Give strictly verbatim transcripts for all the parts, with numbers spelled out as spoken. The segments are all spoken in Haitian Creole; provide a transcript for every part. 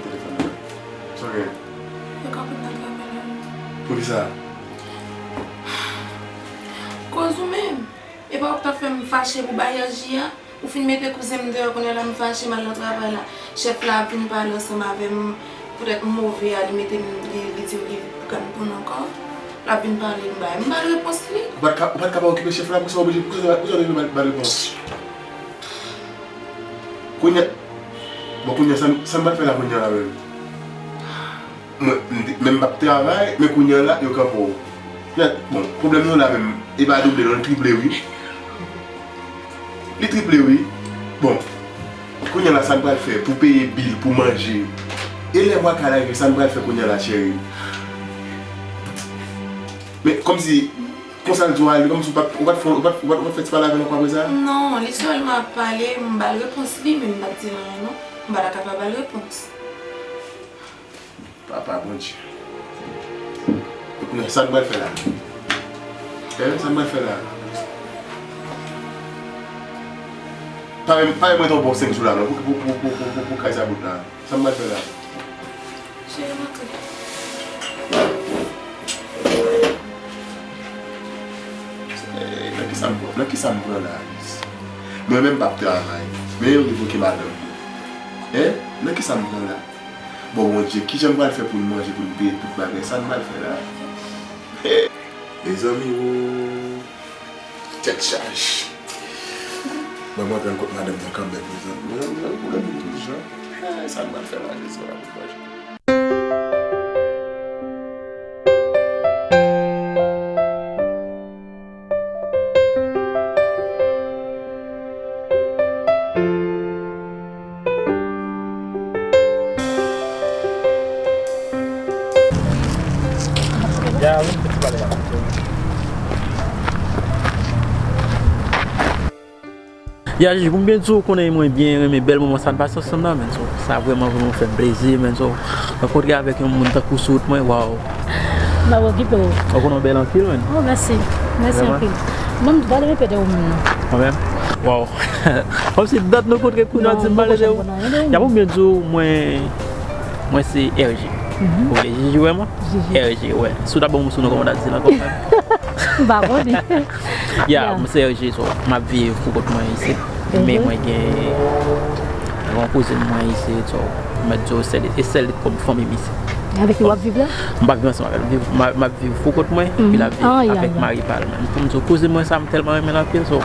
Telefòn nan. Sa w gen? Yo ka konn nan travay la. Poukisa? Koz ou menm. E pa ou k t ap fè m fache pou bay Anji a? Ou fin mete kouzen m deyò, kounye a la m fache, m al nan travay la. Chèf la ap vin pale ansanm avè m, poutèt m move a, li mete m, li, li di m li pran m pou non kò. L ap vin pale, m bay, m ba l repons li. Ou pa t ka, ou pa t ka pa okipe chèf la, poukisa w oblije, poukisa w oblije ba l, ba l repons? Kounye a, bon, kounye a, sa, sa m pral fè la kounye a la menm? Mwen, m te, men m p ap travay, men kounye a la, yo kanpe w. Bon, pwoblèm nou la menm, e pa double non, li triple wi. Li triple wi. Bon, kounye a la, sa n pral fè pou peye bil, pou manje? E lè mwa ka lage, sa n pral fè kounye a la, cheri? Men, kòmsi, konsa l di w ale, kòmsi w pa t, ou pa t fè, ou pa t, ou pa t, ou pa t fè ti pale avè l ankò apre sa? Non, li sèlman ap pale, m ba l repons li, men m pa t di l anyen non. M pa ta ka pa ba l repons. Papa Bondye. Kounye a, sa n pral fè la? Eh, sa n pral fè la? Pa, pa mete yon bon senk jou la, non, pou, pou, pou kay sa bout la. Sa n pral fè la? Cheri, m antre. Eh, nan kisa m pran, nan kisa m pran la, Alice? Mwen menm p ap travay. Men yo revoke madanm yo. Hein? Nan kisa m pran la? Bon, Bondye, kijan m pral fè pou n manje, pou n peye tout bagay? Sa n pral fè la? Mezanmi, o, tèt chaje. Mwen, mwen pran kot madanm nan kanmenm, mezanmi. Mwen, mwen, mwen, mwen, mwen, jan. Sa n pral fè la, Jezi, mwen, mwen, mwen. Ya, Jiji, pou m byen di w, ou konnen mwen byen renmen bèl moman sa n pase ansanm nan, men so, sa vrèman, vrèman fè m plezi, men so, rankontre avèk yon moun tankou sou wout mwen, waw. M ap okipe w. Ou konnen w bèl anpil, men. Oh, mèsi. Mèsi anpil. Mwen, m pa renmen pèdi ou menm, non. Mwen menm? Waw. Kòmsi dat nou kontre kounye a, di m pale de ou. Ya, pou m byen di w, mwen, mwen se R J. Ou vle Jiji vrèman? Jiji. R J, wè. Si w ta ban m sou non, kòman w ta di l ankò? M pa konnen. Ya, mwen se R J, so, m ap viv pou kont mwen isit. Men mwen gen yon kouzin mwen isit, so, m mèt di w, se li, e sèl li kòm fanmi m isit. Avèk li w ap viv la? M pa viv ansanm avè l. M viv, m ap, m ap viv pou kont mwen, epi l ap viv avèk mari pa l menm. Pou m di w, kouzin mwen sa, m tèlman renmen l anpil, so,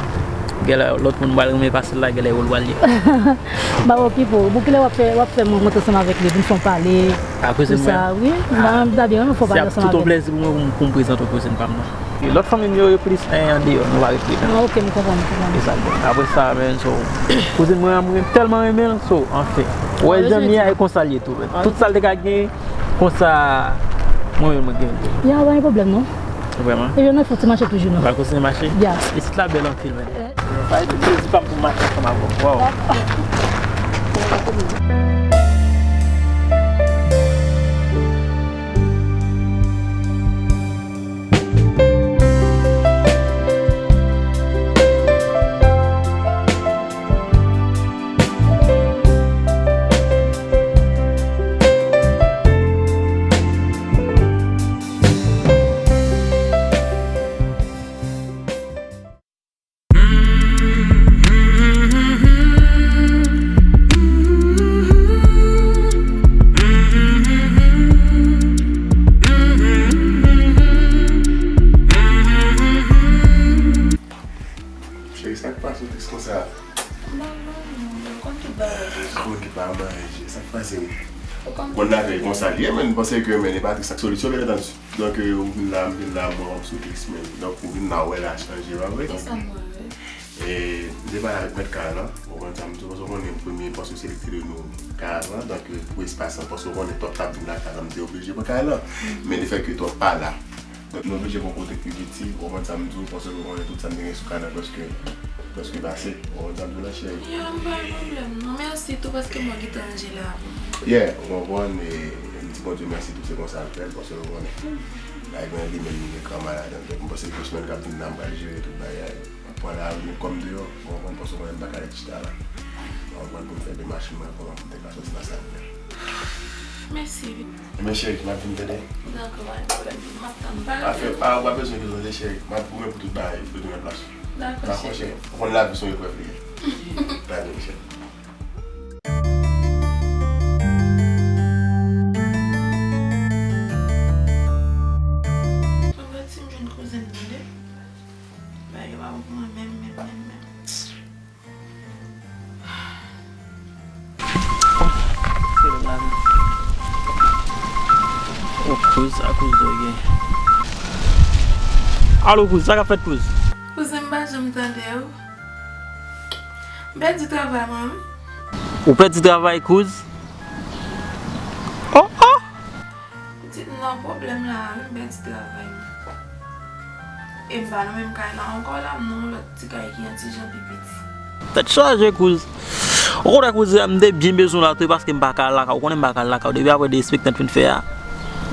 genlè lòt moun pral renmen pase l la, genlè yo l pral ye. M ap okipe w. Bon, kilè w ap fè, w ap fè m rankontre ansanm avèk li, pou n fè yon pale? Akoz mwen. Sa, wi. M ta byen renmen fè w pale ansanm avè l. Se ap tout yon plèzi pou mwen pou m, pou m prezante w kouzin pa m nan. E lòt fanmi m yo, yo plis, eh, andeyò, nou pa ret menm. Ah, ok, m konprann, m konprann. Exactement. Apre sa, men, so, kouzin mwen an, mwen tèlman renmen l, so, anfen. Ou wè, jan m ye a, e konsa l ye tou, men. Tout sa l te ka gen, konsa, mwen menm, mwen gen l. Ya, pa gen pwoblèm, non. Vrèman? Ebyen, nou fè ti mache toujou, non. Pral kontinye mache? Ya. Isit la bèl anpil, men. Sa e te plezi pa m pou m mache ansanm avè w. Waw. Cheri, sa k pase w tris konsa? Mwen konn tout bagay deja. Konn tout bagay deja. Sa k pase w? Ou konn tout bagay. Konn lave l konsa l ye, men m panse ke men e pa tris ak solisyon, byen antandi. Donk, euh, ou vin la, m vin la, mwen, m sou tris, men. Donk, ou vin la, ou wè la chanje, pa vre? Se sa m wè, wi. E, m te pale avèk mèt kay la, ou konprann sa m di w, paske ou konnen premye, paske se li ki te lwe nou kay la, donk, euh, pou espas lan, paske ou konnen Top t ap vin lakay la, m te oblije pran kay la. Men lefètke Top pa la, donk, nou oblije pran kote pi piti, ou konprann sa m di w, paske ou konnen tout sa n te gen sou kay la, prèske, prèske pase, ou konprann sa m di w la, cheri? Ya, m pa gen pwoblèm, non. Mèsi tou, paske mwen gentan ranje la pou mwen. Yeah, ou konprann, e, m di Bondye mèsi tou, se konsa l fè l, paske ou konnen. Bagay mwen li menm li gen kran malad, donk, m panse ke semèn k ap vin nan, m pral jere tout bagay. Pran lari, met kò m deyò, ou konprann, paske mwen menm m pa ka ret chita la. Ou konprann, pou m fè demach mwen, kòman pou m te ka soti nan sa m ye. Mèsi wi. Ebyen cheri, m ap vin tande. Dakò, pa gen pwoblèm. M ap tann ou. Pa gen pwoblèm. Pa fè, pa, ou pa bezwen rezon de cheri. M ap goumen pou tout bagay, pou tout nan plas. Dakò, cheri. Dakò cheri. Ou konn lavi se yon eprèv li ye. Lavi cheri. Mwen santi m jwenn kouzen m tande. Bagay yo pa bon pou mwen menm, menm, menm, menm. Oh, kouz, sa kouz dòge. Alo, kouz, sa k ap fèt, kouz? Kouzen, m pa janm tande w. M pèdi travay mwen, wi. Ou pèdi travay, kouz? Oh, oh! Pitit m nan pwoblèm la, wi, m pèdi travay mwen. E m pa nan menm kay la ankò la, m nan yon lòt ti kay ki yon ti jan pi piti. Tèt chaje, kouz. Ou konnen, kouz, m te byen bezwen w la tou, paske m pa ka al lakay ou. Ou konnen m pa ka al lakay ou. Depi apre de espektak n fin fè a,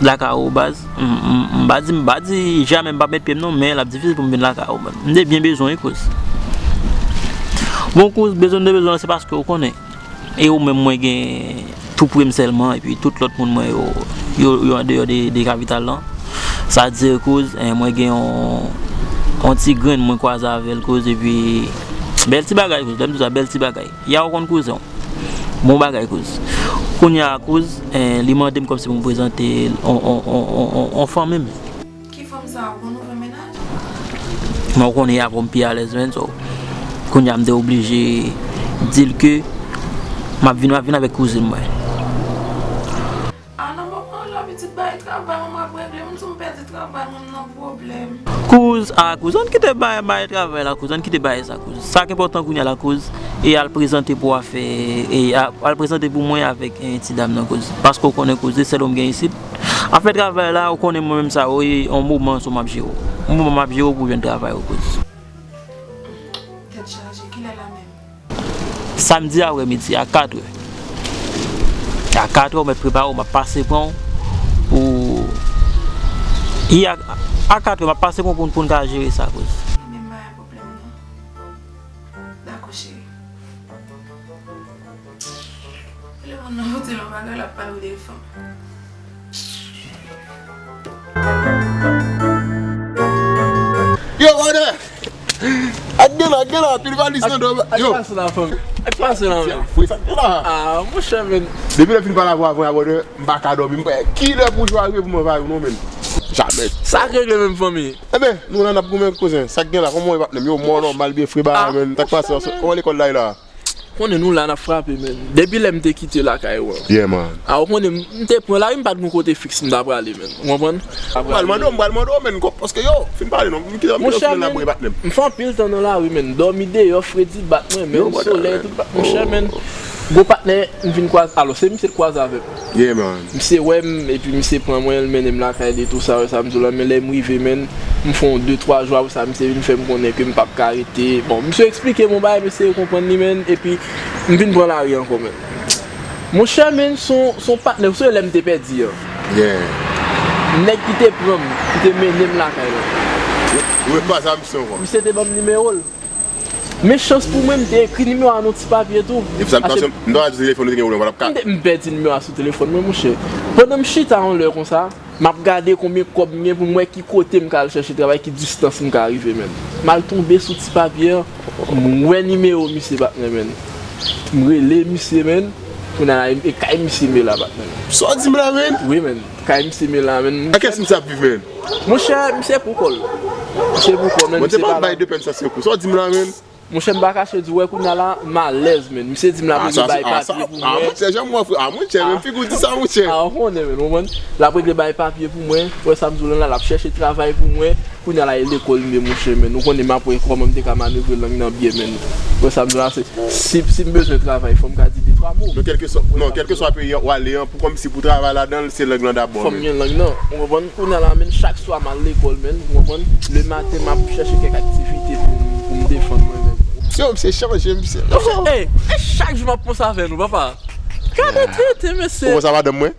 lakay ou, baz. M, m, m pa di, m pa di jamè m p ap met pye m non, men l ap difisil pou m vin lakay ou, man. M te byen bezwen w, wi, kouz. Bon, kouz, bezwen m te bezwen w la, se paske ou konnen. E ou menm mwen gen tou pre m sèlman, epi tout lòt moun mwen yo, yo, yo andeyò de, de kapital lan. Sa di kouz, eh, mwen gen yon, yon ti grenn mwen kwaze avè l kouz, epi bèl ti bagay kouz, lè m di w sa, bèl ti bagay. Ya ou konn kouzen w. Bon bagay kouz. Kounye a kouz, eh, li mande m kòmsi pou m prezante l on, on, on, on, on, on fanmi m. Ki fanm sa a, ou konn ouvè mennaj? Men ou konnen y ap fè m pi alèz, menn, so, kounye a m te oblije di l ke m ap vin, m ap vin avèk kouzin mwen. A nan moman la, pitit, bay travay mwen, m ap regle, m di w m pèdi travay mwen, m nan pwoblèm. Kouz, a, kouz, ann kite bay, bay travay la, kouz, ann kite bay sa, kouz. Sa k enpòtan kounye a la, kouz, e al prezante pou afè, e a, al prezante pou mwen avèk, e, ti dam nan, kouz. Paske w konnen, kouz, se sèl ou m gen isit. Afè travay la, ou konnen mwen menm sa, wi, yon moman sou m ap jere w. Yon moman m ap jere w pou w jwenn travay ou, kouz. Tèt chaje, kilè la menm? Samdi aprèmidi, a katrè. A katrè, ou mèt prepare w, m ap pase pran w pou, i a, a katrè, m ap pase pran w pou, pou n ka jere sa, kouz. Menm pa gen pwoblèm, non. Dakò, cheri. Rele moun nan pou di l yon bagay, l ap pale w de fanm. Yo, brother! Ak gen la, ak gen la, pil valiz nan do. Ak yo, pase la, fanmi. Ak pase la, menm. Fwe sa gen la. Ah, monchè, menm. Depi lè fin pale avè w avan, brother, m pa ka dòmi. M pa, kilè pou jou a rive pou m anvayi w non, menm. Jamè. Sa k regle menm, fanmi? Enben, nou la n ap goumen, kouzen. Sa k gen la, kòman w ye, patnè m? Yo, mò nòmal, byen fre bagay, menn. Sa k pase, kòman lekòl la ye la? Konnen nou la n ap frape, menn. Depi lè m te kite lakay ou an. Yeah, man. A, ou konnen, m, m te pran lari, m pa t gon kote fiks m ta prale, menn. Ou konprann? M pral mande w, m pral mande w, menn, paske yo, fin pale non, m kite, m kite w nan labou, patnè m. M fè anpil tan nan lari, menn. Dòmi deyò, fredi bat mwen, menn, solèy, tout bat, monchè, menn. Gwo patnè, m vin kwaze, alò, se misye k kwaze avè m. Yeah, man. Misye wè m, epi misye pran mwen, l mennen m lakay li, tou sa, wè sa m di w la, men lè m rive, menn, m fè yon de twa jou, apre sa, misye vin fè m konnen ke m p ap ka rete. Bon, misye eksplike m yon bagay, m eseye konprann li, menn, epi m vin pran lari ankò, menn. Monchè, menn, se yon, se yon patnè, ou sonje lè m te pèdi an. Yeah. Nèg ki te pran m, ki te mennen m lakay la. Ou rekwaze a misye ankò? Misye te ban m nimewo l. Men chans pou mwen, m te ekri nimewo a nan ti papye tou. Epi sa, m ta di telefòn ou te gen pwoblèm, w pa t ap ka. M te, m pèdi nimewo a sou telefòn mwen, monchè. Pandan m chita yon lè konsa, m ap gade konbyen kòb m gen pou m wè ki kote m ka al chèche travay, ki distans m ka rive, menn. M al tonbe sou ti papye an, m wè nimewo misye, patnè, menn. M rele misye, menn. Kounye a la, e kay misye m ye la, patnè. Sa w di m la, menn? Wi, menn. Kay misye m ye la, menn. Ak kiyès misye ap viv, menn? Monchè, misye pou kò l. Misye pou kò l, menn. Bon, te pa bay de pèn sa, se kou. Sa w di m la, menn? Monchè, m pa kache di w, wè, kounye a la, m alèz, menn. Misye di m l ap regle bay papye pou mwen. Ah, monchè, jan m wè, frè. Ah, monchè, menm figi w di sa, monchè. Ah, ou konnen, menn, ou konprann? L ap regle bay papye pou mwen. Wè sa m di w la, l ap chèche travay pou mwen. Kounye a la, e lekòl m ye, monchè, menn. Ou konnen m ap wè kòman m te ka manevre lang nan byen, menn. Wè sa m di w la, se, si, si m bezwen travay, fò m ka di de twa mo. Non, kèlkeswa, non, kèlkeswa peyi w ale an, pou kòmsi pou travay ladan l, se lang nan dabò, menn. Fò m gen lang nan. Ou konprann? Kounye a la, menn, chak swa m al lekòl, menn, ou konprann? Lematen, m ap chèche kèk aktivite pou m, pou m defann mwen menm. Yo, misye chanje, misye. Ey, e chak jou m ap panse avè nou, papa. Gade trete, mesye. Ou konn sa madanm mwen?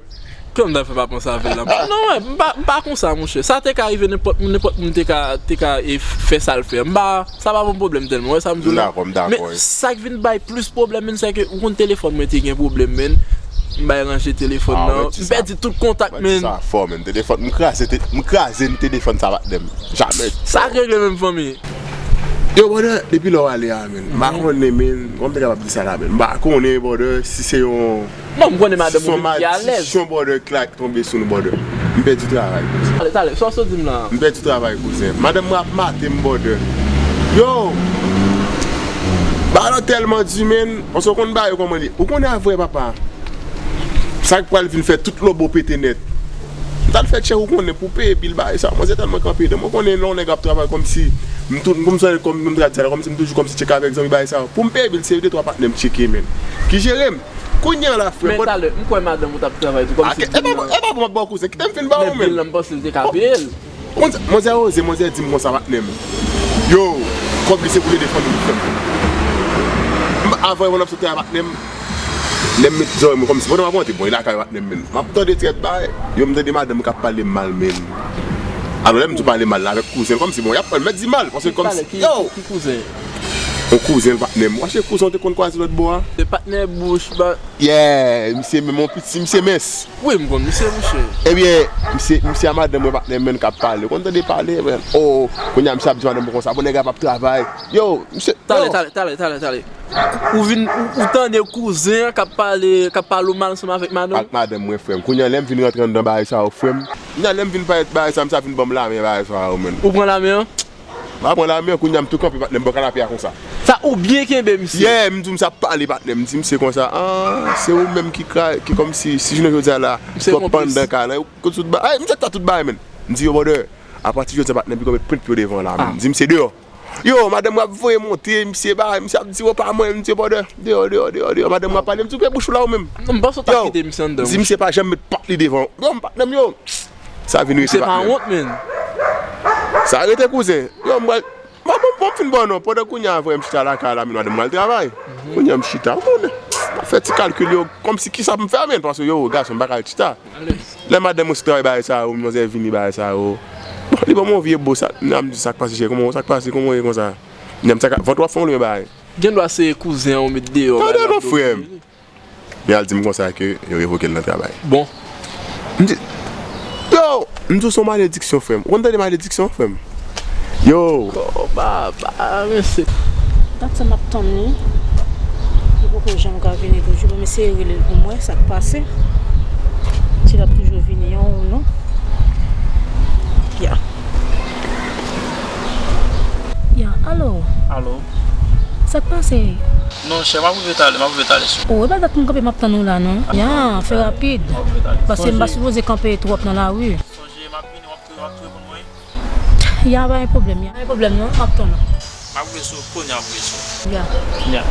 Kòman m ta fè pa panse avè l la? Non, wè, m pa, m pa konsa, monchè. Sa te ka rive nenpòt moun, nenpòt moun te ka, te ka, e, fè sa l fè. M pa, sa pa ban m pwoblèm tèlman, wè sa m di w la. M dakò, m dakò, wi. Men sa k vin bay plis pwoblèm, menn, se ke ou konn telefòn mwen te gen pwoblèm, menn. M bay ranje telefòn nan. M pèdi tout kontak, men. Sa fò, men. Telefòn, m kraze, te- m kraze n telefòn sa patnè m. Jamè. Sa k regle menm fanmi? Yo, brother, depi lè w ale a, men. M pa konnen, men. Kòman m te kapab di sa la, men? M pa konnen, brother, si se yon Non, m konnen madanm ou vin pi alèz. Si yon brother Clark tonbe sou nou, brother. M pèdi travay. Talè, talè, sa w sot di m la? M pèdi travay, kouzen. Madanm mwen ap mate m, brother. Yo! Bagay la tèlman di, men. Paske w konn bagay yo kòman li ye. Ou konnen a vrè papa. Sa k pral vin fè tout lobo pete nèt. M t al fè tchèk, ou konnen, pou peye bil bagay sa. Manzè tèlman kanpe devan mwen. Ou konnen lè yon nèg ap travay kòmsi m tou, kòmsi, kòm, kòm m t ap di sa, kòmsi m toujou kòmsi tcheke avèk zanmi bagay sa. Pou m peye bil, se de twa patnè m tcheke, men. Ki jere m. Kounye a la, frè, men talè, m kwè madanm ou t ap travay tou, kòmsi bil nan. E pa bon, e pa bon, m ap ba w kouzen. Kite m fin ba w, men. Men bil nan, m panse l te ka peye l. Manzè, manzè oze, manzè di m konsa, patnè m. Yo, kòb li se pou l ede fanmi li, frè m. M, avan yon ap sot travay, patnè m. Lè m met zòrèy mwen kòmsi, pandan m ap monte, bon, e lakay, patnè m, men. M ap tande trèt bagay. Yo, m tande madanm k ap pale m mal, men. Alò, lè m di w pale mal la avèk kouzen l, kòmsi, bon, y ap pale, mèt di mal, paske kouzen, kòmsi, ki, yo! Ki, ki kouzen? Yon kouzen l, patnè m. W ap chèche kouzen w te konn kwaze lòt bò a? Se patnè bouch, ba. Yeah, misye menm yon piti, misye mens. Wi, m konn misye, mouche. Ebyen, misye, misye a madanm mwen, patnè m, men, k ap pale. Ou konn tande pale, men. Oh, kounye a, misye ap di madanm mwen konsa, bon, nèg la p ap travay. Yo, misye, talè, yo. Talè, talè, talè, talè. Ou vin, ou, ou tande kouzen an k ap pale, k ap pale w mal ansanm avèk madanm? Ak madanm mwen, frè m. Kounye a, lè m vin rantre anndan bagay sa yo, frè m. Kounye a, lè m vin parèt bagay sa, misye ap vin ban m lamen bagay sa yo, men. Ou pran lamen an? M pa pran lamen, kounye a m tou kanpe, patnè m, bò kanapè a konsa. Sa ou byen kenbe misye? Yeah, m di misye ap pale, patnè m, m di misye konsa, ah, se ou menm ki kra-, ki kòmsi, si jounen jodi a la, misye konplis. Tout pandan kay la, yo, tout, tout ba-, ay, misye ta tout bagay, men. M di yo, brother, apati jodi a, patnè m, piko met pwent pye w devan la, men. Ah. M di misye deyò. Yo, madanm mwen ap voye monte, misye ba, misye ap di, oh, pa mwen, m di, brother, deyò, deyò, deyò, deyò, madanm mwen ap pale, m di, ouvè bouch ou la ou menm. Non, m panse w t ap kite misye anndan. Yo, m di misye pa janm met pat li devan. Yo, m patnè m, yo. Sa vin rete patnè m. Misye pa wont, men. Sa rete kouzen. Yo, m pral, m pa bon, bon, m fin bon non. Pandan kounye a, frè m chita lakay la, men madanm mwen al travay. Mhm. Kounye a, m chita, ou konnen. M ap fè ti kalkil yo, kòmsi kisa pou m fè, men, paske yo, gason, m pa ka al chita. Alèz. Lè madanm mwen sot travay bagay sa yo, manzè vini bagay sa yo. Bon, li ban m yon vye bo sa, m di sa k pase cheri, kòman, sa k pase, kòman w ye konsa? M di sa k, vant w ap fè w lwen bagay. Gendwa se kouzen an ou met deyò. Tande non, frè m. Li al di m konsa ke yo revoke l nan travay. Bon. M di, yo, m di w se yon malediksyon, frè m. Ou konn tande malediksyon, frè m? Yo. Oh, baba, mesye. Dat sa m ap tann li. Li poko janm ka vini toujou. Bon, m eseye rele l pou m wè sa k pase. Si l ap toujou vini an ou non. Ya. Ya, alo. Alo. Sa k pase? Non, chè, m ap rive talè, m ap rive talè sou. Oh, e pa dat m kanpe m ap tann ou la, non. Ya, fè rapid. M ap rive talè. Paske m pa sipoze kanpe twòp nan lari. Sonje, m ap vini, w ap tou, w ap tou reponn mwen. Ya, pa gen pwoblèm, ya. Pa gen pwoblèm, non, m ap tann ou. M ap rive sou, kounye a m ap rive sou. Ya. Ya.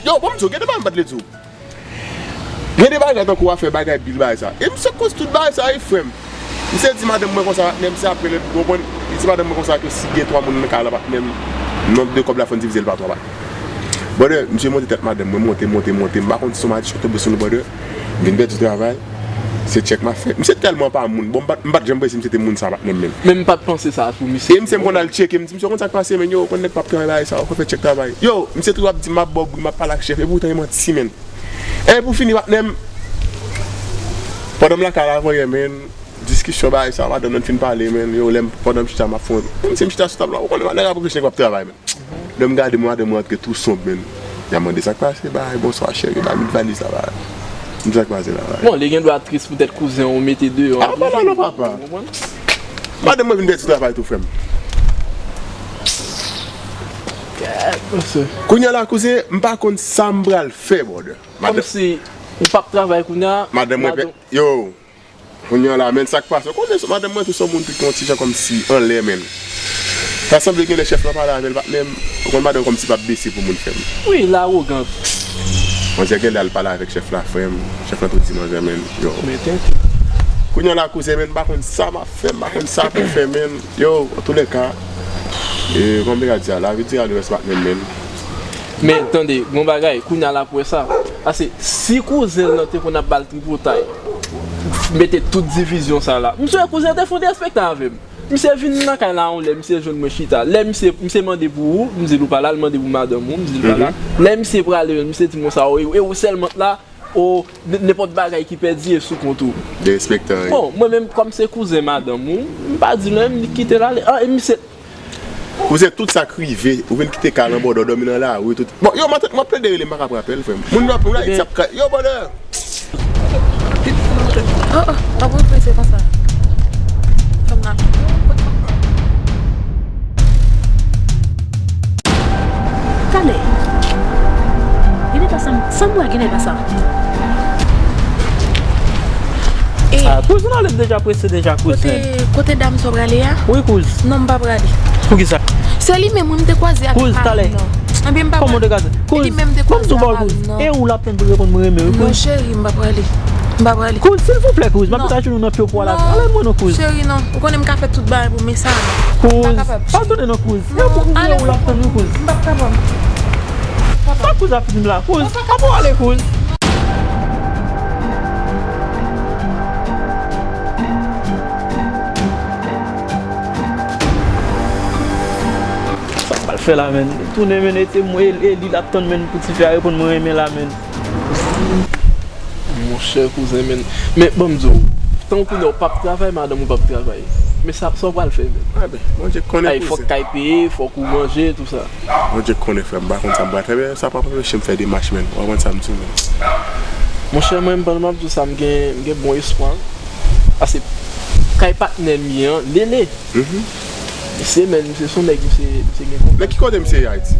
Yo, bon, m di w, gen de bagay m pa t vle di w. Gen de bagay tankou afè bagay bil bagay sa. E misye koz tout bagay sa, wi, frè m. Misye di madanm mwen konsa, patnè m, se apre lè, ou konprann? Li di madanm mwen konsa ke si gen twa moun nan kay la, patnè m, non de kòb la fò n divize l pa twa, patnè m. Brother, misye monte tèt madanm mwen, monte, monte, monte. M pa konn si se yon malediksyon k tonbe sou nou, brother. M vin pèdi travay. Se tchèk m ap fè. Misye tèlman pa moun. Bon, m pa t, m pa t janm panse misye te moun sa, patnè m, menm. Men m pa t panse sa tou, misye. E misye m konn al tcheke, m di, misye, ou konn sa k pase, men, yo, ou konn nèg p ap travay bagay sa, ou konn fè tchèk travay. Yo, misye toujou ap di m ap ba w bri, m ap pale ak chèf, e poutan e manti, menm. E pou fini, patnè m, pandan m lakay la avan yè, menm, diskisyon bagay sa, madanm nan fin pale, menm, yo, lè m, pandan m chita, m ap fè yon, menm si m chita sou tab la, ou konnen, nèg ap reflechi, nèg p ap travay, menm. Lè m gade, mwen, madanm mwen antre tou sonb, menm. Y a mande sa k pase, bay, bonswa, cheri, bay, met valiz la, bay. M di sa k pase la, bay. Bon, li gen dwa tris poutèt kouzen ou mete deyò a toujou. A, pa la non, papa. Ou konprann? Madanm mwen vin pèdi travay tou, frè m. Gad, mesye. Kounye a la, kouzen, m pa konn sa m pral fè, brother. Kòmsi ou p ap travay kounye a, madanm mwen pè-, yo. Kounye a la, men sa k pase, ou konnen madanm mwen tou se yon moun ki yon ti jan kòmsi anlè, men. Sa sanble gen lè chèf la pale avè l, patnè m, ou konn madanm kòmsi p ap bese pou moun, frè m. Wi, l awogan. Manzè gen lè al pale avèk chèf la, frè m. Chèf la tou di manzè, men, yo. Men tenten. Kounye a la, kouzen, men, m pa konn sa m ap fè, m pa konn sa pou fè, men, yo, antoulèka, e, kòman m te ka di a, lavi di a le rès, patnè m, men. Men, tande, gon bagay, kounye a l ap wè sa. Paske si kouzen l lan te konn ap ba l tripotay, mete tout divizyon sa la. Misye, kouzen te fè yon derespektan avè m. Misye vin nan kay la yon lè, misye jwenn mwen chita. Lè misye, misye mande pou ou, m di l ou pa la, l mande pou madanm ou, m di l pa la. Lè misye prale, misye di m konsa, o, e ou sèlman k la, o, n-, nenpòt bagay ki pèdi e sou kont ou. Derespektan, wi. Bon, mwen menm, kòm se kouzen madanm ou, m pa di l anyen, m di kite l ale. An, e misye, Kouzen, tout sa k rive, ou vin kite kay lan bòdè, w dòmi nan lari, tout. Bon, yo, m ap, m ap plede rele, m pa ka pran apèl, frè m. Moun nan, moun nan, sa ap ka-, yo, bòdè! Oh, oh, pa pran prese konsa. Fè m nan. Talè. Genlè pa sa m, sa m wè genlè pa sa. E, ah, kouz, nan lè m deja prese deja, kouz, kote, men. Kote dam sa w prale a? Wi, kouz. Non, m pa prale. Poukisa? Se li menm, wi, m te kwaze avèk madanm nan. Kouz, talè. Ebyen, m pa prale. Kòman w te kwaze? Kouz, e li menm m te kwaze avèk madanm nan. E ou l ap tann pou reponn mwen renmen, wi, kouz. Non, cheri, m pa prale. M pa prale. Kouz, silvouplè, kouz. M ap met ajenou nan pye w pou w al. Non, cheri, non. Ou konnen m ka fè tout bagay pou, men sa, m pa kapab. Kouz, padone non, kouz. Non, ale, ou l ap tann, wi, kouz. M p ap kapab. Sa kouz ap di m la, kouz. Ann ale, kouz. Sa m pral fè la, menn? Tounen, menn, e te mwen, e, e li l ap tann, menn, pou tifi a reponn mwen renmen la, menn. Monchè, kouzen, menn. Men, ban m di w, tankou kounye a w p ap travay, madanm ou p ap travay. Men sa, sa w pral fè, menn? Anben, Bondye konnen, kouzen. Ay, fòk kay peye, fòk ou manje, tou sa. Bondye konnen, frè m, m pa konn sa m pral fè, men sa p ap anpeche m fè demach, menn. Ou konprann sa m di w, menn? Monchè, mwen, ban m ap di w sa, m gen, m gen bon espwa. Paske kay patnè m ye an, Lele. Mhm. Misye, menn, misye se yon nèg, misye, misye gen kontak. Nan ki kote misye ye Ayiti?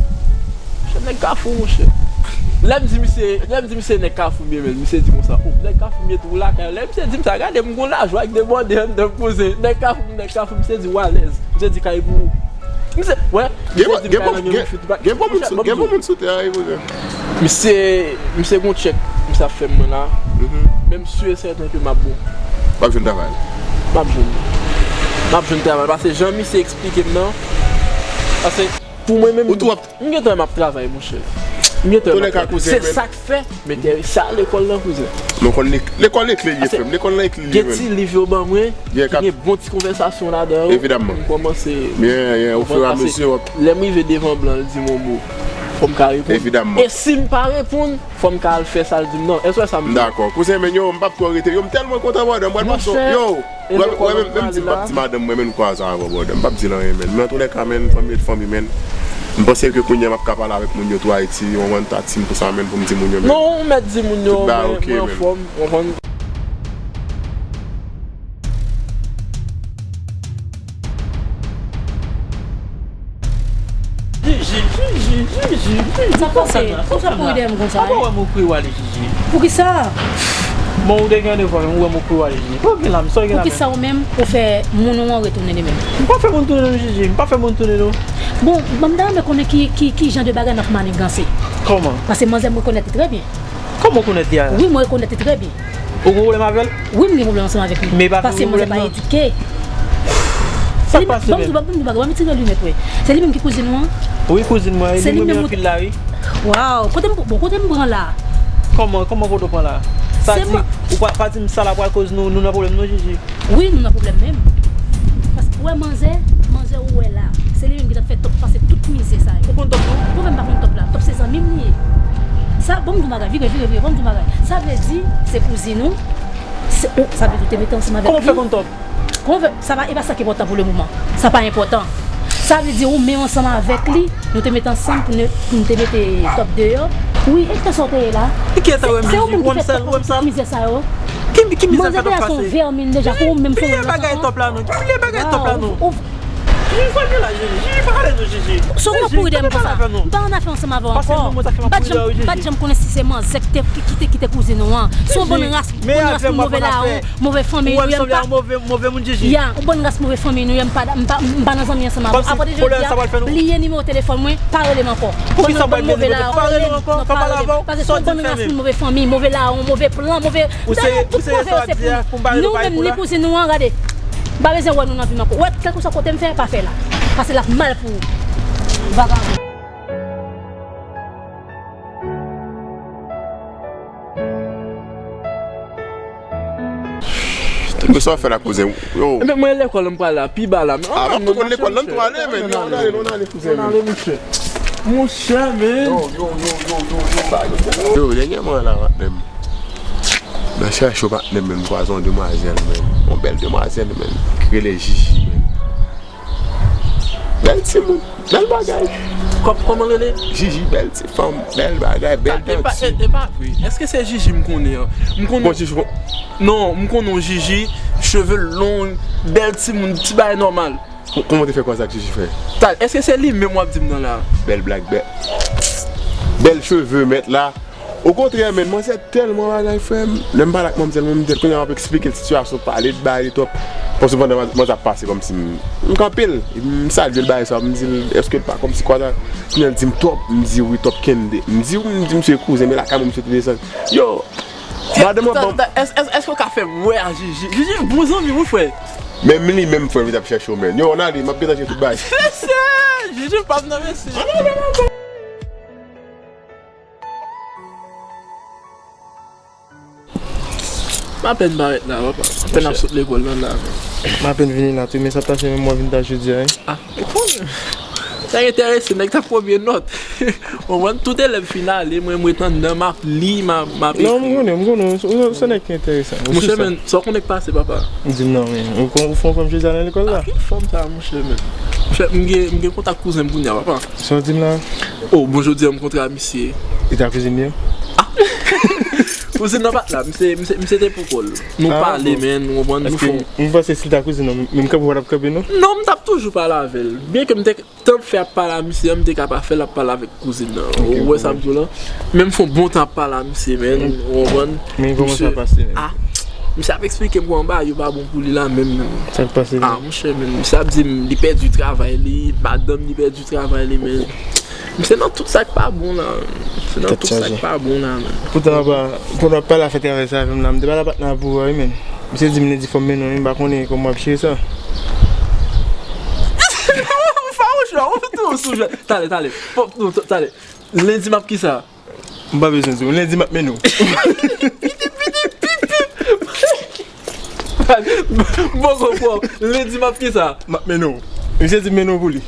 Monchè, nèg Kafou, monchè. Lè m di misye, lè m di misye nèg Kafou m ye, menn, misye di konsa, o, nèg Kafou m ye tou lakay. Lè misye di m sa, gade m gon lajwa k debòde anndan m, kouzen. Nèg Kafou, nèg Kafou, misye di w alèz. Misye di kay pou ou. Misye, wè, misye di m kay lan gen wifi tou. Gen bon moun sou, gen bon moun sou tè a, wi, kouzen. Misye, misye gon tchèk misye ap fè mwen la. Mhm. Men m si e sèten ke m ap bon. W ap jwenn travay. M ap jwenn. M ap jwenn travay. Paske jan misye eksplike m nan. Paske pou mwen menm, ou tou ap m gentan m ap travay, monchè. M gentan m ap travay. Se sa k fè m enterese a lekòl lan, kouzen. Men w konn lek-, lekòl lekle l ye, frè m. Lekòl lan lekle l ye, menn. Gen ti liv yo ban mwen, ki gen bon ti konvèsasyon ladan yo. Evidamman. M kòmanse. Byen, byen, ofiramezi w ap. Lè m rive devan blan, l di m yon mo, fò m ka reponn. Evidamman. E si m pa reponn, fò m ka al fè sa l di m nan. Èske w wè sa m di? Dakò. Kouzen, men yo, m p ap twò rete. Yo, m tèlman kontan, brother. M pral pase w. Yo, wè, wè, menm, menm di m p ap di madanm mwen, men m kwaze avè w, brother. M p ap di l anyen, menn. Men antoulèka, menn, fanmi rete fanmi, menn. M panse ke kounye a m ap ka pale avèk moun yo tou Ayiti, yon one thirty pou sa, menn, pou m di moun yo, menn. Non, ou mèt di moun yo, men mwen anfòm, ou konprann. Jiji, Jiji, Jiji, Jiji. Sa k pase? Poukisa w kouri dèyè m konsa? Apa w wè m ou kouri w ale, Jiji? Poukisa? Bon, ou te gen randevou avè m, ou wè m ou kouri w ale, Jiji. Sa w gen la, sa w gen la menm? Poukisa ou menm, ou fè moun ou an retounen li menm? M pa fè moun tounen non, Jiji, m pa fè moun tounen non. Bon, m ta renmen konnen ki, ki, ki jan de bagay n ap maniganse. Kòman? Paske manzè m rekonèt li trè byen. Kòman w konèt li a? Wi, mwen rekonèt li trè byen. Ou gen pwoblèm avè l? Wi, m gen pwoblèm ansanm avèk li. Men e pa fini pwoblèm nan. Paske manzè pa edike. Sa k pase menm? Ban m di w, ban m di w bagay, ban m retire linèt, wi. Se li menm ki kouzin ou an? Wi, kouzin mwen, li renmen anpil la, wi. Waw, kote m, bon, kote m pran la? Kòman, kòman kote w pran la? Sa di, ou pa, pa di m sa la pral koz nou, nou nan pwoblèm non, Jiji. Wi, nou nan pwoblèm menm. Paske ou wè manzè, manzè ou wè la, se li menm ki t ap fè Top pase tout mizè sa yo. Ou konn Top non? Bon, men m pa konn Top la. Top se zanmi m li ye. Sa, bon, m di w bagay, vire, vire, vire, bon, m di w bagay. Sa vle di, se kouzin ou, se, ou, sa vle di ou te mete ansanm avèk li. Kòman w fè konn Top? Kòman w fè, sa pa, e pa sa ki enpòtan pou le moman. Sa pa enpòtan. Sa vle di ou menm ansanm avèk li, nou te mete ansanm pou nou, pou nou te mete Top deyò. Wi, e kisa w te ye la? Ki eta w wè m, Jiji? Ou wè m sèl, ou wè m sal? Mizè sa yo. Ki, ki mizè fè Top pase? Manzè te a se yon vèmin deja, pou ou menm se yon vèmin. Pliye bagay Top la non. Pliye bagay Top la non. Jiji, sa gen la, Jiji? Jiji, pa pale non, Jiji. Sa w ap kouri dèyè m konsa? M pa annafè ansanm avè w ankò. M pa t janm, m pa t janm konnen si se manzè ki te, ki, ki te, ki te kouzin ou an. Se yon bann ras, bann ras moun move lawon, move fanmi nou ye, m pa. Move moun, Jiji. Ya, yon bann ras move fanmi nou ye, m pa, m pa, m pa nan zanmi ansanm avè w. Apati de jodi a, bliye nimewo telefòn mwen, pa rele m ankò. Poukisa w pral bliye nimewo telefòn? Pa rele m ankò, pa pale avè w. Paske se yon bann ras moun move fanmi, move lawon, move plan, move, dayè tout move yo se pou nou. Nou menm ni kouzin nou an, gade. M pa bezwen wè nou nan vi m ankò. Wè, kèlkeswa kote m fè, pa fè la. Paske l ap mal pou ou. Vagabon. Sa w fè la, kouzen? Yo. Enben, mwen lekòl, m pral la, pi ba la. Ah, m ap tou konn lekòl, nan tou ale, men. Yo, ann ale, ann ale, kouzen. Ann ale, monchè. Monchè, men. Yo, yo, yo, yo, yo, yo, sa yo. Yo, dènyèman la, patnè m. Nan chache yon patnè m, men, m kwaze yon demwazèl, men. Yon bèl demwazèl, men. Ki rele Jiji, men. Bèl timoun, bèl bagay. Kò-, kòman rele? Jiji, bèl ti fanm, bèl bagay, bèl danti. E pa, e, e pa vre. Èske se Jiji m konnen an? M konnen. Bon, Jiji, bon. Non, m konnen yon Jiji, cheve long, bèl timoun, ti bagay nòmal. Ko-, kòman w te fè kwaze ak Jiji, frè? Tal, èske se li menm w ap di m nan la? Bèl blag, bèl, bèl cheve, mèt la. Okontrè, men, manzè tèlman bagay, frè m. Lè m pale ak manzè, mwen, m di l, kounye a, m ap eksplike l sitiyasyon, pale de bagay li twòp. Paske pandan manzè ap pase, kòmsi m, m kanpe l. Epi m salye l, bagay sa, m di l, èske l pa kòmsi kwa sa? Kounye a, l di m twòp. M di, wi, twòp kende. M di, m di, misye kouzen, men lakay mwen, misye te desann. Yo, madanm mwen ban m. Èske w ka fè m wè a Jiji? Jiji, bon zanmi m, wi, frè. Menm li menm, frè m, li t ap chèche w, men. Yo, ann ale, m ap gentan jere tout bagay. Mesye, Jiji pa m nan, mesye. M apèn parèt la, papa. Apèn ap sot lekòl nan la. M apèn vini la tou, men sa t ap fè menm mwen vin ta jodi a, wi. Ah, ou konnen. Sa enterese, nèg t ap premye nòt. Ou konprann? Tout elèv fin ale, mwen, mwen ret anndan, m ap li, m ap, m ap ekri. Non, m konnen, m konnen. Ou, ou se nèg ki enteresan. Monchè, men, sa w konnen k pase, papa? Di m non, men. Ou kon-, ou fè yon fanm jodi a nan lekòl la? Ah, ki fanm sa, monchè, men? Monchè, m gen, m gen kontak kouzen m kounye a, papa. Sa w di m la? Oh, bon, jodi a m kontre a misye. E ta kouzin li an? Ah! Kouzin nan pa t la, misye, misye, misye te pou kò l. Nou pale, men, nou konprann, nou fè. M panse si l ta kouzin nan, menm kanpe w pa t ap kanpe, non? Non, m t ap toujou pale avè l. Byenke m te tan fè ap pale a misye an, m te ka pa fè l ap pale avèk kouzin nan. Ou wè sa m di w la? Men m fè yon bon tan ap pale a misye, men, ou konprann? Men kòman sa pase, men? Ah, misye ap eksplike m kòman bagay yo pa bon pou li la, menm, menm. Sa k pase la? Ah, monchè, men, misye ap di m li pèdi travay li, madanm li pèdi travay li, men. Misye nan tout sa k pa bon la. Misye nan tout sa k pa bon la, men. Poutan, papa, pandan w ap pale afè travay sa avè m la, m te pale a patnè a pou wè, wi, men. Misye di m lendi fò m mennen w, wi, m pa konnen kòman w ap jere sa. Fawouch la, ou tou sou jwèt. Talè, talè. Fò, nou, t-, talè. Lendi m ap kisa? M pa bezwen di w. Lendi m ap mennen w. M poko kwè w. Lendi m ap kisa? M ap mennen w. Misye di m mennen w pou li.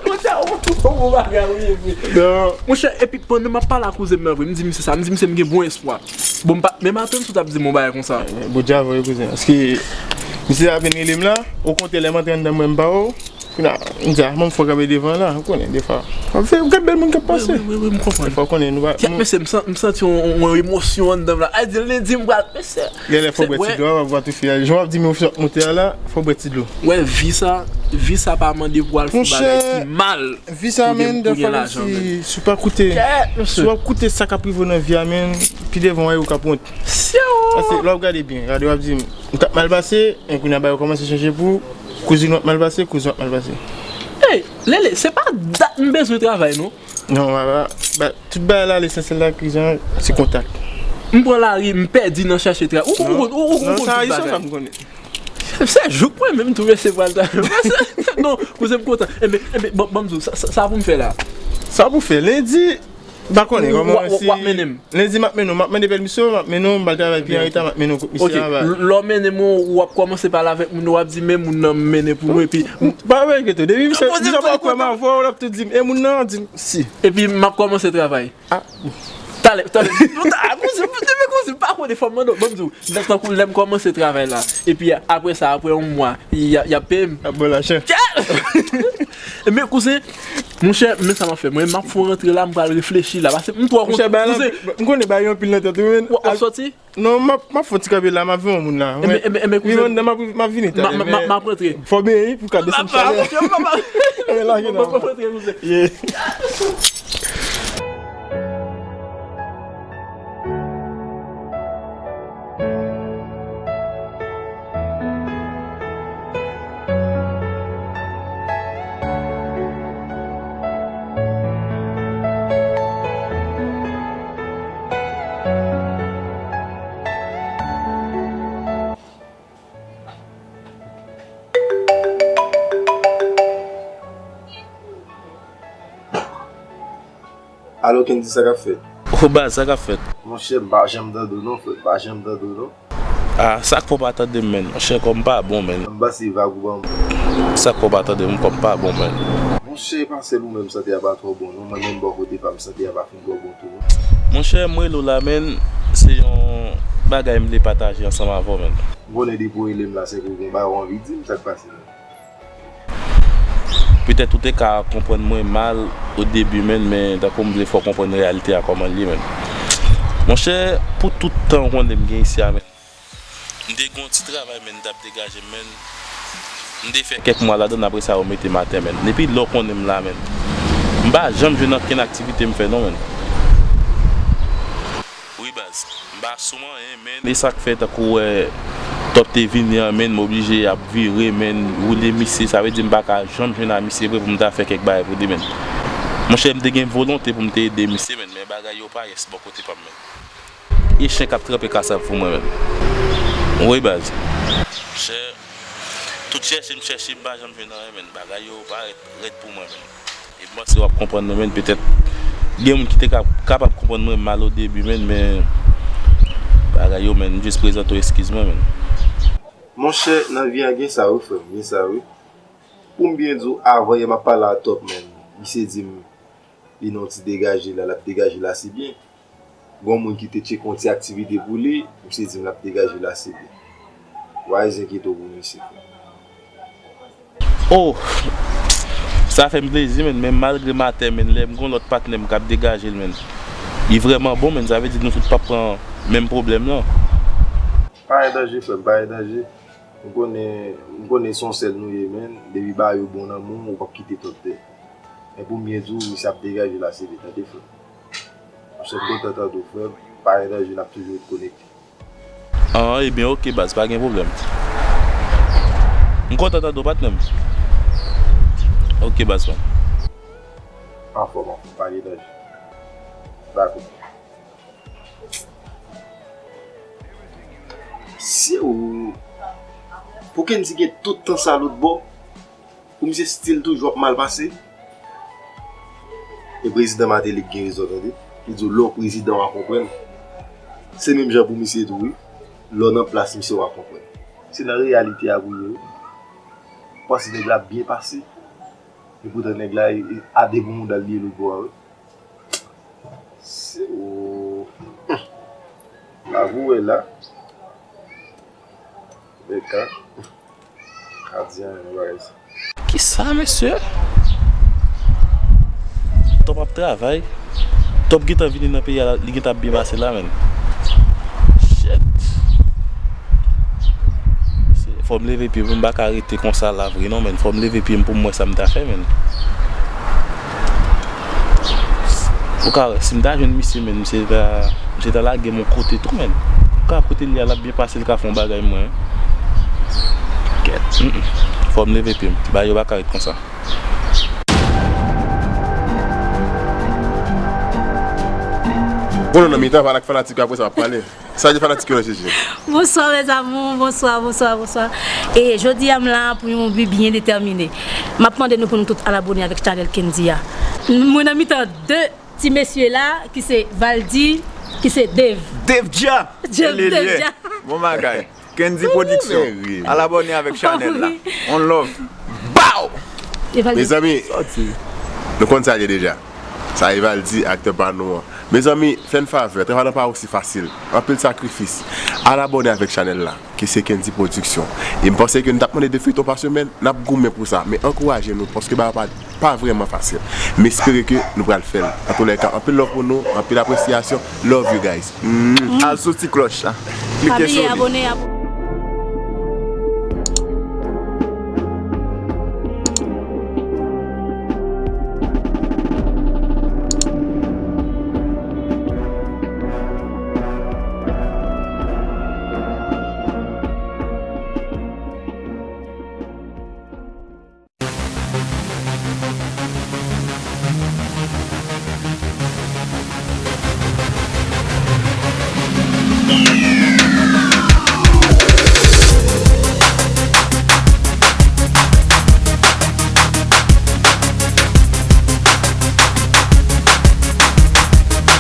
Konsa, ou, ou bon bagay, wi, wi. Non. Monchè, epi pandan m ap pale a kouzen m nan vre, m di misye sa, m di misye m gen bon espwa. Bon, m pa, men m atann si w t ap di m yon bagay konsa. Bon, djavò, wi, kouzen. Paske misye apèn rele m la, okontrè, lè m antre anndan mwen, m pa wè w. Kounye a, m di, ah, manm fò kanpe devan la, ou konnen, defwa. Ap fè, gad bèl moun k ap pase. Wi, wi, wi, wi, m konprann. Defwa, ou konnen, nou pa, kèt, mesye, m san-, m santi yon, yon, yon emosyon anndan m la. Ay, di, lendi m pral, mesye. Genlè fò w bwè ti dlo a, w ap vwa tou fi a. Jan w ap di m yon fi ap monte a la, fò w bwè ti dlo. Wè, vi sa, vi sa pa mande pou w al fè bagay ki mal. Vi sa, men, defwa, si, si w pa koute, si w ap koute sa k ap rive w nan vi a, men, pi devan w wè ou k ap wont. Paske lè w ap gade byen, gade w ap di m, ou t ap mal pase, e kounye a bagay yo kòmanse chanje pou ou, kouzin w ap mal pase, kouzen w ap mal pase. Ey, Lele, se pa dat m bezwen travay, non. Non, ba, ba, ba, tout bagay la, lesansyèl la, kouzen, se kontak. M pran lari, m pèdi nan chache travay. Ou, ou, ou, ou, ou konn tout bagay. Non, sa, sa m konnen. Se jouk mwen menm tou mesye pral ta. Non, kouzen m kontan. Enben, enben, bon, bon, m di w, sa, sa, sa pou m fè la? Sa pou fè? Lendi, m pa konnen kòman si. W ap mennen m? Lendi, m ap mennen w, m ap mande pèmisyon, m ap mennen w, m pral travay pi an reta, m ap mennen w kot misye anba. Ok, lè w mennen m, w ap kòmanse pale avèk moun yo, w ap di, men moun nan m mennen pou nou, epi. Pa enkyete w, depi misye, misye pa kwè m avè w, l ap tou di m, e moun nan, di m, si. Epi m ap kòmanse travay. Ah, bon. Talè, talè. Non, ta-, ah, kouzen, depi kouzen, m pa konnen, fò m mande w. Bon, m di w, tankou lè m kòmanse travay la. Epi apre sa, apre yon mwa, y a, y ap peye m. Y ap ba w lajan. Men kouzen, monchè, men sa m ap fè. Mwen, m ap fè yon rantre la, m pral reflechi la. Paske m twò kontan. Monchè, bay la, kouzen, m konnen bay yo anpil nan tèt ou, men. W ap sòti? Non, m ap, m ap fè yon ti kanpe la, m ap vin yon moun la. Enben, enben, enben, kouzen. Vin anndan, m ap, m ap vini talè, m ap rantre. Fò beni pou ka desann chalè. Enben, lage non. M ap rantre, kouzen. Yeah. Alo, Kendy, sa k ap fèt? O baz, sa k ap fèt? Monchè, m pa janm tande w non, frè, m pa janm tande w non. Ah, sa k fè w pa tande m, menn? Monchè, kò m pa bon, menn. M panse vag ou ban m. Sa k fè w pa tande m? Kò m pa bon, menn. Monchè, e pa sèl ou menm sante a pa twò bon, non. Mwen menm bò kote pa m sante a pa fin twò bon tou, non. Monchè, m rele w la, menn. Se yon bagay m vle pataje ansanm avè w, menn. M konnen depi w rele m la, se ke w gen bagay w anvi di m, sa k pase, menn? Petèt ou te ka konprann mwen mal o debi, menn, men tankou m vle fè w konprann reyalite a kòman l ye, menn. Monchè, pou tout tan w konnen m gen isi a, menn, m te gen yon ti travay, menn, m t ap degaje m, menn. M te fè kèk mwa ladan l, apre sa, yo mete m atè, menn. Depi lè w konnen m la, menn, m pa janm jwenn ankenn aktivite m fè, non, menn. Wi, baz. M pa sou anyen, menn. E sa k fè, tankou w wè Top te vini an, menn, m oblije ap vire, menn, woule misye. Sa vle di m pa ka janm jwenn a misye vre pou m ta fè kèk bagay pou li, menn. Monchè, m te gen volonte pou m te ede misye, menn, men bagay yo pa yès bò kote pa m, menn. E chen k ap tranpe kasav pou mwen, menn. Wi, baz. Monchè, tout chèche m chèche, m pa janm jwenn anyen, menn. Bagay yo pa rèd, rèd pou mwen, menn. E m panse w ap konprann mwen, menn. Petèt gen moun ki te ka, kapab konprann mwen mal o debi, menn, men bagay yo, menn, m jis prezante w eskiz mwen, menn. Monchè, nan vi a gen sa wi, frè m, gen sa wi. Pou m byen di w, avan yè m ap pale a Top, menn. Misye di m li nan yon ti degaje la, l ap degaje l ase byen. Gon moun ki te tcheke yon ti aktivite pou li, misye di m l ap degaje l ase byen. W a zenkyete w pou misye, frè. Oh! Sa fè m plezi, menn, men malgre m atè, menn, lè m gon lòt patnè m k ap degaje l, menn, li vrèman bon, menn, sa vle di nou tout p ap pran menm pwoblèm lan. Pa gen danje, frè m, pa gen danje. M konnen, m konnen se yon sèl nou ye, menn. Depi bagay yo bon nan men w, ou p ap kite Top dèyè. Men pou m byen di w, misye ap degaje l ase byen, tande, frè m. Monchè, m kontan tande w, frè m. Pa gen danje, n ap toujou ret konekte. Ah, ebyen, oke, baz, pa gen pwoblèm. M kontan tande w, patnè m. Oke, baz, man. Anfòm, anfòm, pa gen danje. Dakò. Se ou. Pou Kendy gen tout tan sa lòt bò, pou misye still toujou ap mal pase. E prezidan Martelly gen rezon, tande. Li di w lè w prezidan w a konprann. Se menm jan pou misye tou wi. Lè w nan plas misye w a konprann. Se nan reyalite a pou l ye wi. Panse nèg la ap byen pase. Epoutan nèg la e, e, a de pou mouda l li ye lòt bò a wi. Se ou. Lavi w wè la. Bèka. Ka di anyen nan bagay sa. Kisa, mesye? Top ap travay. Top gentan vini nan peyi a, li gentan ap byen pase la, menn. Shit. Se, fò m leve pye m, m pa ka rete konsa la vre non, menn. Fò m leve pye m pou m wè sa m ta fè, menn. Ou ka wè, si m ta jwenn misye, menn, misye ta, misye ta lage m yon kote tou, menn. Ou ka kote li a, l ap byen pase, l ka fè yon bagay mwen. Kèt. Mm, mm. Fò m leve pye m. Bagay yo pa ka ret konsa. Bon, nan mitan, pale ak fanatik yo, apre sa, w ap pale. Sa de fanatik yo nan J J. Bonswa, mes amours. Bonswa, bonswa, bonswa. E jodi a, m la pou yon bi byen detèmine. M ap mande nou pou nou tout al abone avèk chanèl Kendy a. Mwen nan mitan de ti mesye la, ki se Valdy, ki se Dave. Dave Dja! Dave, Dave Dja. Bon bagay. Kendy Production. Al abone avèk chanèl la. Wi. On love. Bow! Mezanmi, nou konn sa l ye deja. Sa Evaldy, aktè pa nou an. Mezanmi, fè n favè, travay lan pa osi fasil. Anpil sakrifis. Al abone avèk chanèl la, ki se Kendy Production. E m panse ke n t ap mande de feyton pa semèn, n ap goumen pou sa. Men ankouraje nou, paske bagay pa, pa vrèman fasil. M espere ke nou pral fè l. Antoulèka, anpil love pou nou, anpil apresyasyon. Love you guys. Mwah. Al sou ti klòch la. Klike sou li. Pa bliye abone, abone.